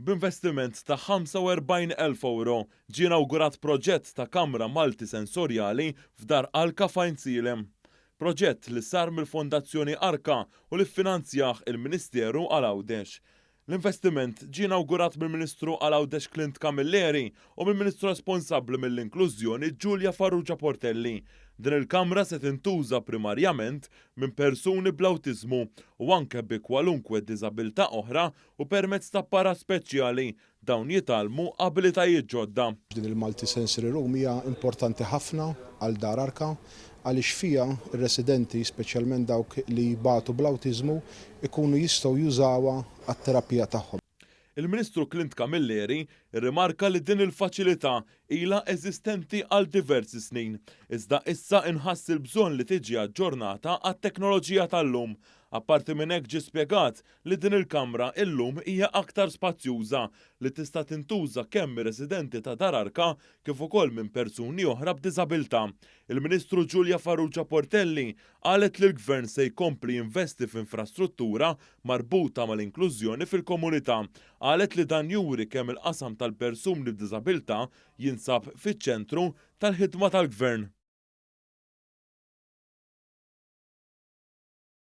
B'investiment ta' 45,000 ewro ġie inawgurat proġett ta' kamra multisensorjali f'Dar Alka f'Għajnsielem. Proġett li sar mill-Fondazzjoni Arka u li ffinanzjah il-Ministeru għal Għawdex. L-investiment ġie inawgurat mill-Ministru għal Għawdex Clint Camilleri u mill-Ministru responsabbli mill-Inklużjoni Julia Farrugia Portelli. Din il-kamra se tintuża primarjament minn persuni bl-awtiżmu u anke bi kwalunkwe diżabilità oħra u permezz ta' apparat speċjali dawn jitgħallmu abilitajiet ġodda. Din il-multi-sensory room hija importanti ħafna għal Dar Arka għaliex fiha r-residenti, speċjalment dawk li jbatu bl-awtiżmu, ikunu jistgħu jużawha għat-terapija tagħhom. Il-Ministru Clint Camilleri rrimarka li din il-faċilità ilha eżistenti għal diversi snin, iżda issa inħass il-bżonn li tiġi aġġornata għat-teknoloġija tal-lum. Apparti minn hekk ġie spjegat li din il-kamra illum hija aktar spazjuża li tista' tintuża kemm mir-residenti ta' Dar Arka kif ukoll minn persuni oħra b'diżabilità. Il-Ministru Julia Farrugia Portelli qalet li l-Gvern se jkompli jinvesti f'infrastruttura marbuta mal-inklużjoni fil-komunità. Qalet li dan juri kemm il-qasam tal-persuni b'diżabilità jinsab fiċ-ċentru tal-ħidma tal-Gvern.